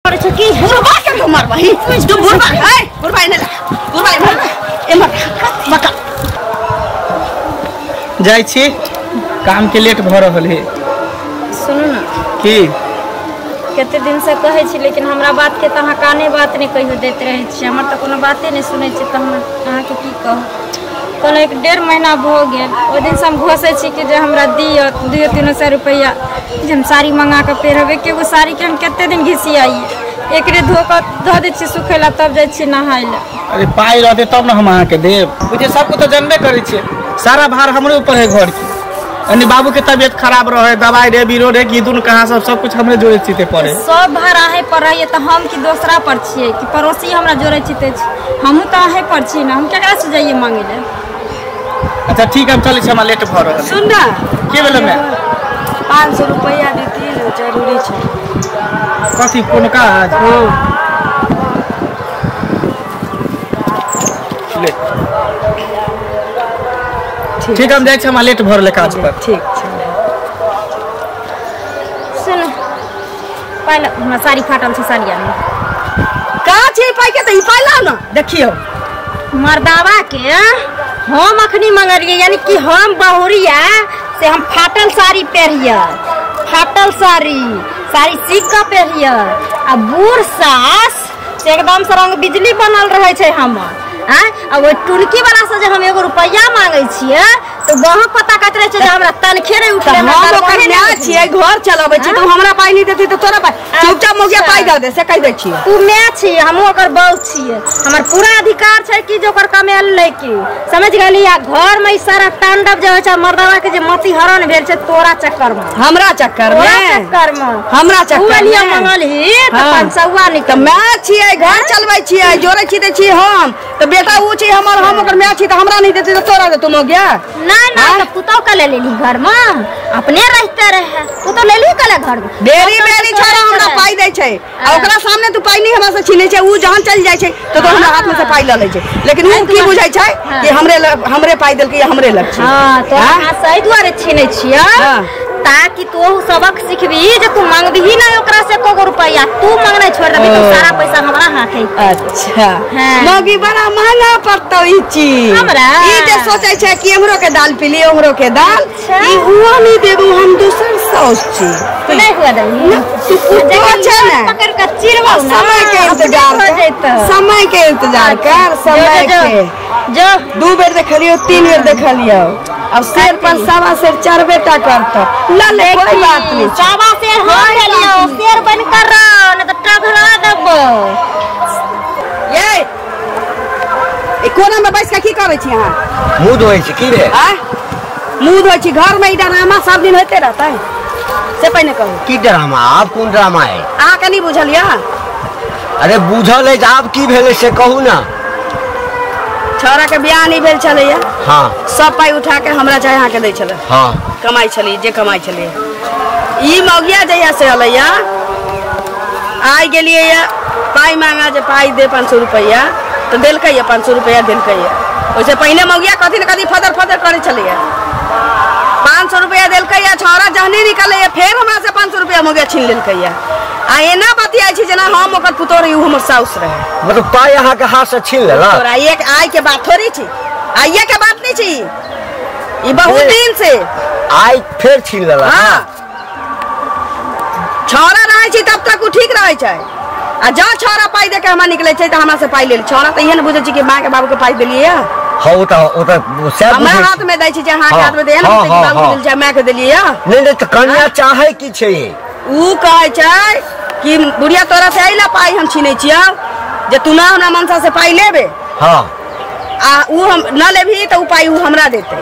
करै छै की बुढ़बा के तू मारबही तू बुढ़बा ए बुढ़बा एने ला बुढ़बा एमहर एमहर बका जाइ छी काम के लेट भ रहल है। सुनू ना की कते दिन से कहै छी लेकिन हमरा बात के त अहाँ काने बात नहीं कहियो दैत रहै छी। हमर त कोनो बाते नहीं सुनै छी त हम अहाँके की कहू। कोनो 1-1.5 महीना भ गेल ओहि दिन से हम घोसै छी कि जे हमरा दिअ 200-300 रुपैआ जे हम साड़ी मंगा के पहिरब। एगो साड़ी के हम कते दिन घिसियाइए एकरे धो के धऽ दै छी सुखै ला तब जाइ छी नहाय ला। अरे पाइ रहतै तब न हम अहाँके देब। बुझे सबको तो जानबे करै छियै सारा भार हमरे ऊपर है घर के। यानी बाबू के तबियत खराब रहे दवाई रे बीरो रे की दुन कहाँ सब सब कुछ हमरे जोड़े चीते पड़े। सब भार अहे पर रहिए त हम की दोसरा पर छियै कि पड़ोसी हमरा जोड़े चीते छी। हमहूँ त अहे पर छी ना हम केकरा से जाइए मांगे ले। अच्छा ठीक है हम चलै छी हमरा लेट भ रहल है। सुन ना की भेलै मैं 500 रुपैआ देती ने जरूरी छै। कथी कोन काज? हां ले ठीक हम जाइ छी हमरा लेट भ रहल काज पर। ठीक छै सुन पाइ हमरा साड़ी फाटल छै साड़ी आनू। का छै पाइ के त ई पाइ लाउ ना देखियौ मर्दावा के हम अखनी मंगलिए यानी कि हम बहुरिया से हम फाटल साड़ी पहिरिए फाटल साड़ी साड़ी सीख के पहिरिए आ बूढ़ सास से एकदम से रंग बिजली बनल रहे छै हमर। आ ओहि टुनकी वाला से जे हम एगो रुपैआ मांगे छियै तो बहुत पता कहत रहे छै जे हमरा तनखे नहीं उठले। हम ओकर माय छियै घर चलाबै छी तू हमरा पाइ नहीं देती त तोरा पाइ चुपचाप मौगिया पाइ दऽ दे से कहि दै छियै। तू माय छी हमहूँ ओकर बहू छियै हमर पूरा अधिकार छै कि जे ओकर कमायल लै के समझ गेली। आ घर में ई सारा तांडव जे होइ छै मर्दावा के जे मति हरण भेल छै तोरा चक्कर में हमरा चक्कर में चक्कर में हमरा चक्कर में मंगलही त 500 निकल। त माय छियै घर चलबै छियै जोड़ै छी दै छी हम त बेटा ऊ छै हमर हम ओकर माय छी त हमरा नहीं देती त तोरा देतौ मौगिया। ना ना त पुतौ के ले लेली घर में अपने रहते रहे पुतौ ले ली कले घर में। बेरी बेरी छोरा हमरा पाइ दै छै आ ओकरा सामने तू पाइ नहीं हमरा से छीनै छै। ऊ जहन चल जाइ छै त तो हमरा हाथ में से पाइ ल लै छै लेकिन ऊ की बुझै छै कि हमरे हमरे पाइ देलकै हमरे लग छै। हां तोरा हाथ से एहि दुआरे छीनै छियै ताकि तू सबक सिखबी जे तू मांगबही ना ओकरा से एको रुपैआ तू मांगना छोड़ देबी तो सारा पैसा हमरा हाथ है। अच्छा मौगी बड़ा महंगा पड़तौ ई चीज हमरा ई जे सोचै छै कि हमरो के दाल पीली हमरो के दाल ई हुआ नहीं देबू हम दोसर साउस छी नहीं हुआ देबी तू छै ना पकड़ के चिरबौ ना समय के इंतजार कर समय के इंतजार कर समय के जो 2 बेर देखलियो 3 बेर देखलियो अब शेर पर 1.25 शेर 4 बेटा करता ला ले कोई बात नहीं 1.25 शेर हो गेलियो शेर बन कर रहो न त टघरा देबो। ये ए कोना में बैस के की करै छी अहाँ? मुंह धोइ छी की रे? आ मुंह धोइ छी घर में ई ड्रामा सब दिन होते रहता है से पहिने कहू की ड्रामा? आब कोन ड्रामा है अहाँ के नहीं बुझलिया? अरे बुझल है आब की भेलै से कहू ना। छोरा के बियाह नहीं भेल छलैया। हाँ सब पाई उठा के हमरा चाहे अहाँ के दै छलै। हाँ कमाई छली जे कमाई छलै ई मौगिया जहिया से अलैया आइ गेलियै पाई मांगा जे पाई दे 500 रुपैआ तो देलकै 500 रुपैआ देलकै। ओहिसे पहिने मौगिया कथी न कथी फदर फदर करै छलैया 500 रुपैआ देलकै छोरा जहने निकलैया फेर हमरा से 500 रुपैआ मौगिया छीन लेलकै। आ एना बतियाइ छी जेना हम ओकर पुतोह रही उ हमर साउस रहे। मतलब पाई अहाँ के हाथ से छीन लेलक? तोरा एक आइ के बात थोड़ी छी आइए के बात नहीं छी ई बहुत दिन से आइ फेर छीन लेलक। हाँ छोरा रहै छी तब तक उ ठीक रहै छै आ जँ छोरा पाई दे के हमरा निकलै छै त हमरा से पाई लेल छोरा त इहे ने बुझै छी कि माँ के बाबू के पाई देलियै। हाँ ओ त सब हमरा हाथ में दै छी जे अहाँ के हाथ में दे ने कि बाबू के देल छै माँ के देलियै। नहीं नहीं त कन्या चाहे की छै उ कहै छै कि बुढ़िया तोरा से अइला पाई हम छीनै छियौ जे तू ना हमरा मनसा से पाई लेबे। हाँ आ उ हम न लेबही त उ पाई उ हमरा देतै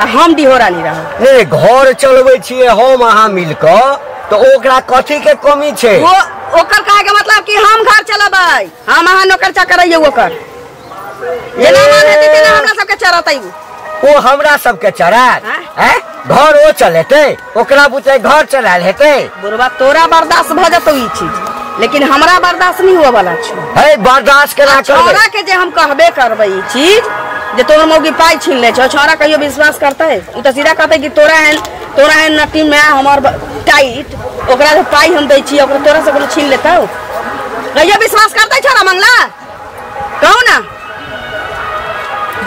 आ हम डिहोरा नहीं रहब। नहीं घर चलबै छियै हम अहाँ मिल के तो ओकरा कथी के कमी छै? वो ओकर कहे के मतलब कि हम घर चलबै हम अहाँ नौकर चाकर रहियै ओकर जेना मन हेतै तेना हमरा सबके चरतै ओ हमरा सबके चरात हैं घर ओ चलेतै ओकरा बुते घर चलायल हेतै। बुढ़वा तोरा बर्दाश्त भ जतौ ई चीज लेकिन हमरा बर्दाश्त नहीं हुए वाला छै। है बर्दाश्त केना करबै? छोरा के जे हम कहबे करबै ई चीज जे तोहर मौगी पाई छीन ले छौ छोरा कहियो विश्वास करतै? उ त सीधा कहतै कि तोरा एहन नटी my हमर टाइट ओकरा जे पाई हम दै छी ओकरा तोरा से कोनो छीन लेतौ। कहियो विश्वास करतै छोरा मंगला कहू ना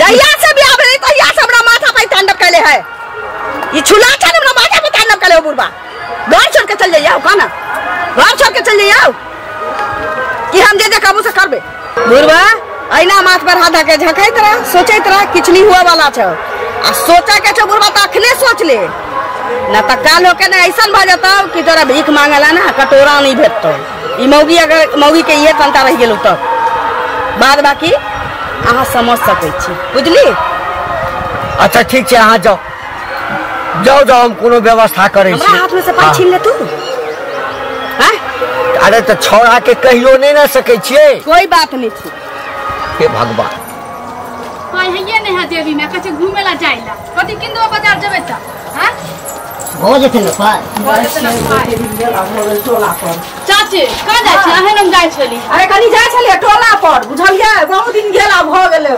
जहिया से बियाह भेलै तहिया से हमरा माथा पर तांडव कैले है ई छुला छल हमरा माथा पर तांडव कैले बुढ़बा घर छोड़ के चल जाइयो कह ना घर छोड़ के चल जाइयो कि हम जे जे कहबो से करबे बुढ़बा ऐना माथ पर हाथ धके झकैत रह सोचैत रह किछु नहीं हुआ वाला छौ आ सोचा के छौ बुढ़बा त अखने सोच ले ना त काल होके ना ऐसन भ जतौ कि तोरा भीख मांगला ना कटोरा नहीं भेटतौ ई मौगी अगर मौगी के इहे तंता रहि गेलौ तब बाद बाकी अहाँ समझ सकै छी बुझली। अच्छा ठीक छै अहाँ जाओ जाओ जाओ हम कोनो व्यवस्था करै छी। हमरा हाथ में से पाइ छीन ले तू। हैं? अरे त छौड़ा के कहियो नहीं ना सकै छियै। कोई बात नहीं छी। हे भगवान पाइ हइये नहीं है जेबी में कहे घूमे ला जाइला कथी किन दो बाजार जेबै त हां हो जेतै न पाइ हो जेतै न पाइ टोला पर चाची कहाँ जाइ छी अहें हम जाइ छली। अरे कनी जाइ छलियै टोला पर बुझलियै बहुत दिन गेला भ गेलै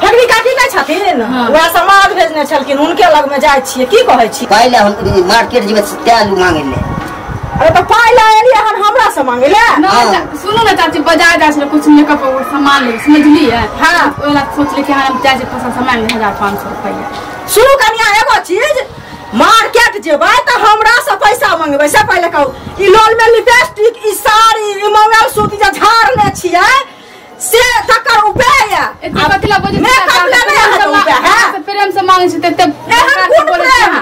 फगनी काकी नहि छथिन वएह समाज भेजने छलखिन हुनके लग में जाइ छियै की कहै छी। पाइ ले हम मार्केट जेबै ते आलू मांगे ले। अरे त पाइ ले एलियै हन हमरा से मांगे ले। सुनू ना चाची बाजार जाइ छलै कुछ मेकअप और सामान ले समझलियै। हां ओला सोचले कि हम जाइ छी पैसा सामान ले 1500 रुपैया। सुनू कनिया एगो चीज मार्केट जेबै त हमरा से पैसा मंगबै से पहिले कहू ई लोल में लिपस्टिक ई साड़ी ई मंगलसूत्र जे झाड़ने छियै से तकर उपाय है। एते कथि ला बजै मेकअप लेबै अहाँ के उपाय है प्रेम से मांगै छी त एहन कोन प्रेम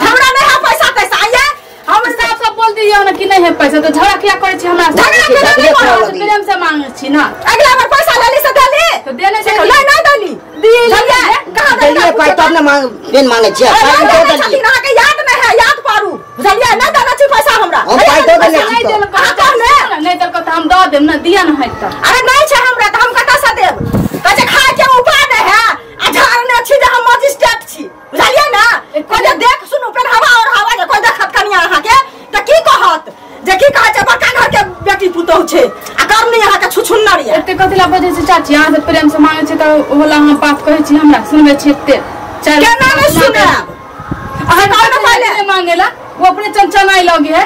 हमरा नहीं है पैसा तैसा आइए हम साफ साफ बोल दियौ ना कि नहीं है पैसा तो झगड़ा किया करै छी हमरा झगड़ा केना नहीं करब प्रेम से मांगै छी ना। अगला बार पैसा लेली से देली तो देने से नहीं नहीं देली दिलियै कहां देलियै पाइ तब ना मांग पेन मांगै छी पाइ दऽ देली। अहाँ के याद नहीं है याद पारू बुझलियै नहीं देने छी पैसा हमरा हम पाइ दऽ देने छी अहाँ कहने नहीं देलको त हम दऽ देब ना दिया ना है त। अरे नहीं छै हमरा त हम कतऽ से देब कहै छै खाय के उपाय नहीं है आ झाड़ने छी जे हम मजिस्ट्रेट छी बुझलियै ना। कोइ जे देख सुनू पेन हवा और हवा जे कोइ देखत कनिया अहाँ के त की कहत जे की कहै छै बड़का घर के बेटी पुतोहु छै आ करनी अहाँ के छुछुन्नर ये। एते कथि ला बजै छै चाची अहाँ से प्रेम से मांगै छी त ओला हम बात कहै छी हमरा सुनबै छी एते चल केना नहीं सुनाब अहाँ कहू ना पहिले मांगेला वो अपने चंचनाई लगे है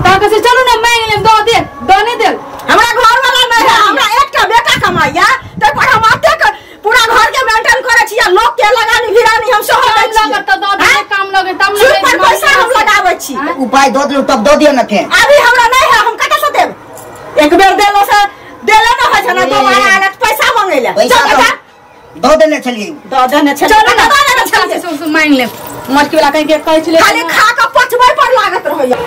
ता कहे चलू ना मांग लेम दऽ दे दऽ नहीं देल। हमरा घर वाला नहीं है हमरा एकटा बेटा कमाइया तै पर हम एतेक पूरा घर के मेंटेन करै छी आ लोग के लगानी भिरानी हम सेहो दै छी। काम लगत त दऽ दे काम लगे तब ना पर पैसा हम लगाबै छी उपाय दऽ देलौ तब दऽ दियौ ना फेर। अभी हमरा नहीं है हम कतऽ से देब एक बेर देलो से देले ना होइ छै ना दोबारा आलत पैसा मांगै ले पैसा दऽ देने छलियै दऽ देने छलियै चलू ना दऽ देने छलियै से मांग लेब मटकी वाला कहि के कहै छलै खाली खा के पचबै पर लागत रहैया।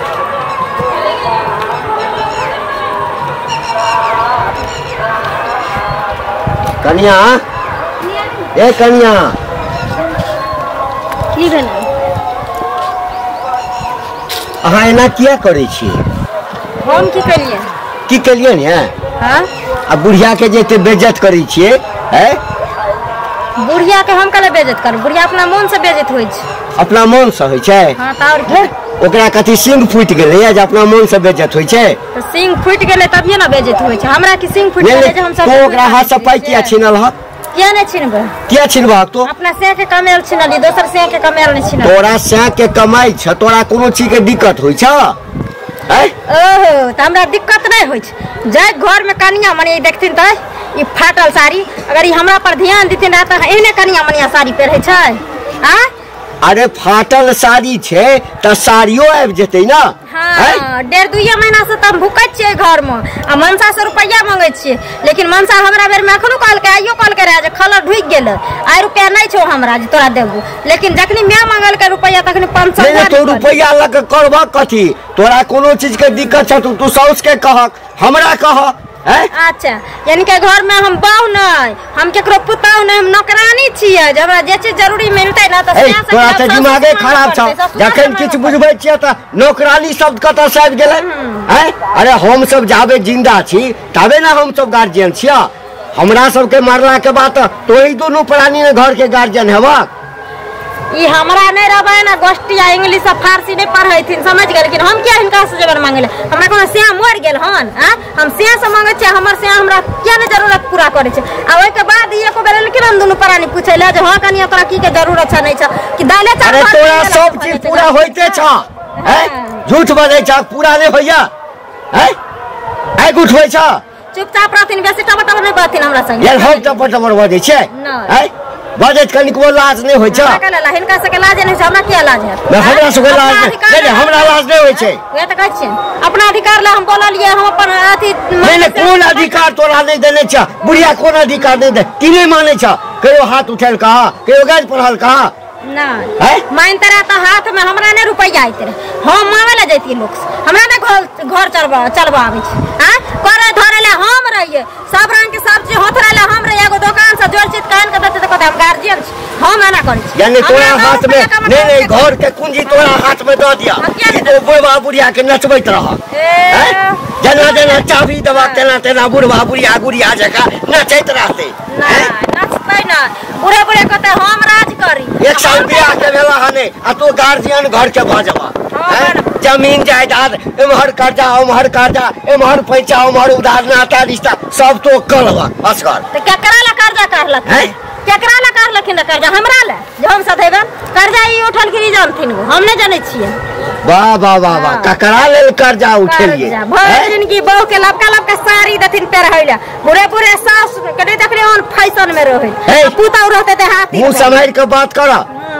कनिया ए कनिया की भेलै अहाँ एना किया करै छी? हम की केलियै की केलियै ने? हां आ बुढ़िया के जे एते बेइज्जत करै छियै हैं? बुढ़िया के हम कले बेइज्जत करू बुढ़िया अपना मन से बेइज्जत होइ छै। अपना मन से होइ छै? हां त और की ओकरा कथी सिंह फूटि गेलै जे अपना मन से बेइज्जत होइ छै? त सिंह फूटि गेलै तभिए ना बेइज्जत होइ छै हमरा की सिंह फूटि गेलै जे हम सब तो ओकरा हाथ से पाइ किया छीनल ह? किया नहीं छिनबै? किया छिनबहक तो? अपना से के कमेल छिनली दोसर से के कमेल नहीं छिनल। तोरा से के कमाई छ तोरा कोनो चीज के दिक्कत होइ छ? हैं? ओहो त हमरा दिक्कत नहीं होइ छै जाय घर में कनिया मनी देखथिन त ई फाटल साड़ी अगर ई हमरा पर ध्यान देथिन त एहने कनिया मनिया साड़ी पहिरै छै। हां अरे फाटल साड़ी छै त साड़ियो आबि जेतै ना। हाँ 1.5-2 महीना से त हम भुकैत छियै घर में आ मनसा से रुपैया मांगै छियै लेकिन मनसा हमरा बेर में अखनो कहलकै आइयो कहलकै रहे जे खलर ढुकि गेलै आइ रुपैया नहीं छौ हमरा जे तोरा देबू लेकिन जखनी my मांगलकै रुपैया तखनी 500 नहीं तो रुपैया लग के करबह कथी? तोरा कोनो चीज के दिक्कत छ तू साउस के कहक हमरा कह। अच्छा यानी के घर में हम बाऊ नहीं हम केकरो पुताऊ नहीं हम नौकरानी छियै जे हमरा जे चीज जरूरी मिलतै ना त से तोरा त दिमागे खराब छ जखन किछु बुझबै छियै त नौकरानी शब्द कतऽ से आबि गेलै? हैं? अरे हम सब जाबे जिंदा छी तबे ना हम सब गार्जियन छियै हमरा सबके मरला के बाद तोही दुनू प्राणी ने घर के गार्जियन हेबक। ई हमरा नहीं रहबै ना गोष्ठी आ इंग्लिश आ फारसी नहीं पढ़ैथिन समझ गेलखिन हम किया हिनका से जबर मांगले हमरा कोनो सिया मर गेल हन आ हम सिया से मांगै छियै हमर सिया हमरा किया नहीं जरूरत पूरा करै छै आ ओइ के बाद ई एको बेर एलखिन हम दुनू प्राणी पूछै ले जे हां कनिया तोरा की के जरूरत छ नहीं छ कि दाले चावल। अरे तोरा सब चीज पूरा होइते छ हैं? झूठ बजै छ पूरा नहीं होइया हैं? आइ उठबै छ चुपचाप रहथिन बेसी टबर टबर नहि बजथिन हमरा संगे। यार हम टबर टबर बजै छियै? नहि। बजैत कनिकबो लाज नहि होइ छै। हमरा हिनका सबके लाज नहि होइ छै, हमरा किया लाज हैत? नहि हमरा सबके लाज नहि, नहि हमरा लाज नहि होइ छै। वएह तऽ कहै छियै अपना अधिकार लए हम बोललियै, हम अपन अथी नहि नहि कोन अधिकार तोरा नहि देने छ बुढ़िया, कोन अधिकार नहि दे की नहि मानै छ? कहियो हाथ उठेल कहा, कहियो गाज पढ़ल कहा? नहि मानते रहे तऽ हाथ में हमरा नहि रुपैआ आइत रहे, हम मांगे लए जैतियै लोक से, हमरा नहि घर चलबा आबै छै। आँय करे धरे लए हम रहियै, सब रंग के सब्जी होथरे लए हम रहियै, एगो दोकान से जोड़ चित कान के देतै तऽ कहतै हम गार्जियन छी, हम एना करै छी। यानी तोरा हाथ में नहीं नहीं घर के कुंजी तोरा हाथ में दऽ दिया कि तो बुढ़वा बुढ़िया के नचबैत रह, जेना जेना चाबी देबा तेना तेना बुढ़वा बुढ़िया गुड़िया जकाँ नचैत रहतै। नचतै ना बुढ़े बुढ़े कहतै हम राज करी। 1 साल बियाह के भेला हने आ तू गार्जियन घर के भऽ जेबा, जमीन जायदाद एम्हर कर्जा ओम्हर कर्जा, एम्हर पैसा ओम्हर उधार, नाता रिश्ता सब तो करबा असगर। तऽ केकरा लए कर्जा काढ़लखिन? केकरा लए काढ़लखिन कर्जा? हमरा लए जे हम सधेबनि कर्जा? ई उठलखिन ई जानथिन, हम नहि जनै छियै। वाह वाह वाह वाह, ककरा लेल कर्जा उठेलियै? भरि जिनगी बहू के लबका लबका साड़ी देथिन पहिरै लए, बुढ़े बुढ़े सास के नहि देखलियै ओहन फैशन में रहै, पुतहु रहतै तऽ हाथी। मुँह सम्हारि कऽ बात कर,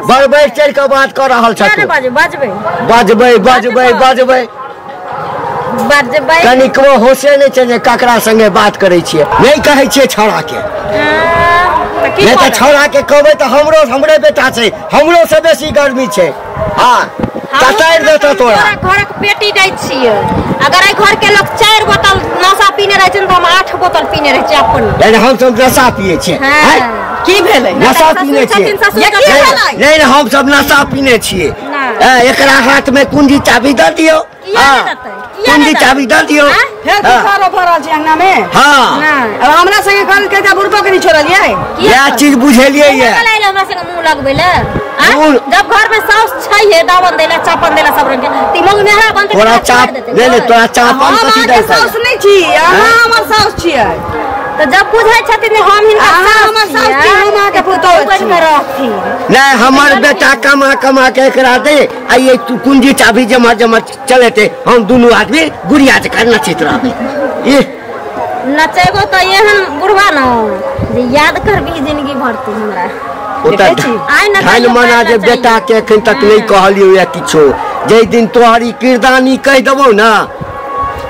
बड़ बढ़ि चढ़ि कऽ बात कऽ रहल छथि। बजबै बजबै बजबै बजबै बजबै, कनिकबो होशे नहि छै जे ककरा संगे बात करै छियै। नहि कहै छियै छौड़ा के, नहि तऽ छौड़ा के कहबै तऽ हमरो हमरे बेटा छै, हमरो से बेसी गर्मी छै। हाँ कटारि देतौ तोरा। घरक पेटी दै छियै, अगर एहि घर के लोग 4 बोतल नशा पीने रहै छै तऽ हम 8 बोतल पीने रहै छियै अपन। यानी हम सब नशा पियै छियै? की भेलै? नशा पीने छियै? नहि नहि हम सब नशा पीने छियै। एकरा हाथ में कुंजी चाबी दऽ दियौ, कुंजी चाबी दऽ दियौ। फेर तुषारो भरल छै अंगना में। हाँ अब हमरा संगे कहल के जा बुढ़बो के नहीं छोड़लियै, इएह चीज बुझेलियै। ये हमरा संगे मुंह लगबै ले जब घर में साउस छै हे दावन देला चापन देला सब रंग के तिमंग मेहरा बनते तोरा चाप नहीं नहीं तोरा चापन कथी दै? साउस नहीं छी अहाँ, हमर साउस छियै। तऽ जब बुझै छथिन हम हिनका हमर साउस छी, हम अहाँके पुतोहु बनि कऽ रहथिन। नहीं हमर बेटा कमा कमा के एकरा दे आ ये कुंजी चाबी जमा जमा चलेते, हम दुनू आदमी गुड़िया जकाँ नचैत रहबै। ई नचेबो तऽ एहन बुढ़वा न जे याद करबी जिंदगी भर तू हमरा। धन मना जे बेटा के एखन तक नहीं कहलियौ या किछो, जाहि दिन तोहर ई किरदानी कहि देबौ ना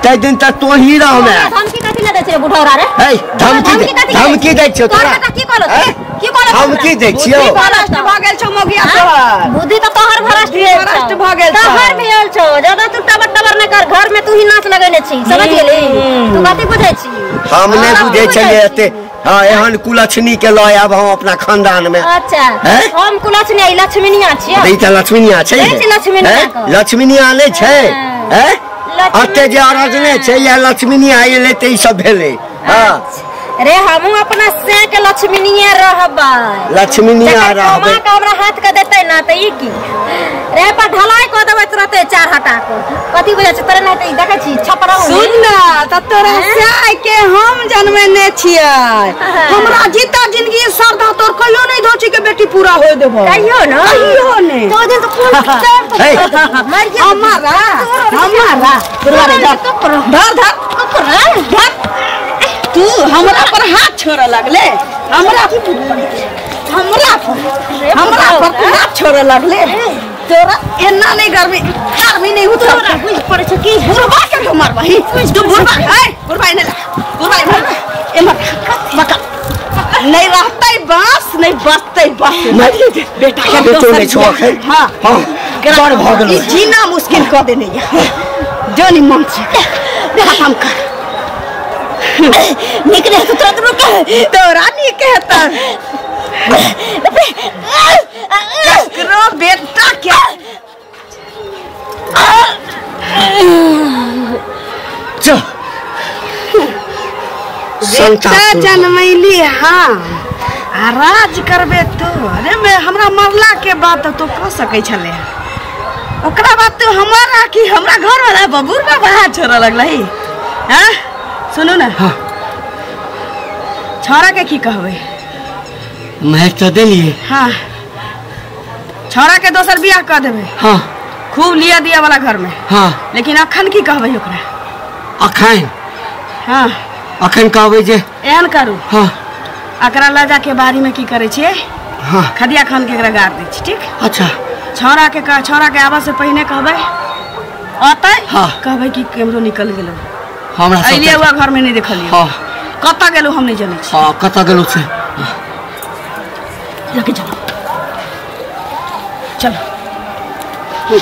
ताहि दिन तक तोही रहमे। धमकी कथी ले दै छै बुढ़ौरा रे? है धमकी धमकी दै छियौ तोरा। की कहलौ? की कहलौ? धमकी दै छियौ। भ्रष्ट भऽ गेल छौ मौगिया तोहर, बुद्धि तऽ तोहर भ्रष्ट भ्रष्ट भऽ गेल छौ, तोहर भेल छौ। ज्यादा तू टबर टबर नहि कर, घर में तू ही नाच लगेने छी, समझ गेली? तू कथी बुझै छी? हम नहि बुझै छलियै एते। हाँ एहन कुलक्षणी के लऽ आयब हम अपना खानदान में। अच्छा हम कुलक्षणी लक्ष्मीनिया छियै। ई तऽ लक्ष्मीनिया छै, लक्ष्मीनिया नहि छै। अते जे अरजने छै या लक्ष्मीनिया एलै तऽ ई सब भेलै। हाँ रे हमहूँ अपना से के लक्ष्मीनिया रहबै, लक्ष्मीनिया रहबै। माँ के हमरा हाथ के देतै ना तऽ ई की रे पर ढलाई कऽ देबै तुरते 4 हटा कऽ। कथी बुझै छै तोरे? नहि तऽ ई देखै छी छपरा। सुन ना तऽ तोरा साय के हम जनमेने छियै, हमरा जीता जिंदगी श्रद्धा तोर कहियो नहि धोची के बेटी पूरा होय देबो, कहियो ना, कहियो नहि। तो दिन तऽ कोन मर गेल हमारा हमारा धर धर धर तू हमरा पर हाथ छोड़ऽ लगले, हमरा हमरा हमरा पर हाथ छोड़ऽ लगले। तोरा एना नहीं गर्मी गर्मी नहीं उतर बुझ पड़ै छै की बुढ़बा के तू मारबही? तू बुढ़बा है, बुढ़बा एने ला, बुढ़बा एमहर एमहर बका नहीं रहतै बांस नहीं बचतै बांस। बेटा के बेटो नहीं छौ अखन। हां हां बड़ भऽ गेलौ, ई जीना मुश्किल कऽ देने या जोनी मन से खत्म कर। निक रहे तो तुरंत रुक तोरा निक हेतै ककरो बेटा के। बेटा जनमैली हाँ आ राज करबे तू। अरे मैं हमरा मरला के बाद तो कह सकै छले, ओकरा बाद तू हमारा की हमरा घर वाला बबूर बाबा हाथ छोड़ऽ लगलही। हाँ सुनू ना। हाँ। छौड़ा के की कहबै? मारि तऽ देलियै। हाँ छौड़ा के दोसर बियाह कऽ देबै। हाँ खूब लिया दिया वाला घर में। हाँ लेकिन अखन की कहबै ओकरा? अखन? हाँ अखन कहबै जे एहन करू। हाँ। एकरा लऽ जाके बाड़ी में की करै छियै? हाँ। खदिया खान के एकरा गाड़ दै छी, ठीक? अच्छा। छौड़ा के छौड़ा के आबऽ से पहिने कहबै अतै। हाँ। कहबै कि केमरो निकल गेलौ, हमरा अइलियै हुआ घर में नहीं देखलियै। हाँ। कतऽ गेलौ हम नहीं जनै छी। हाँ, कतऽ गेलौ से लके चलो चलो।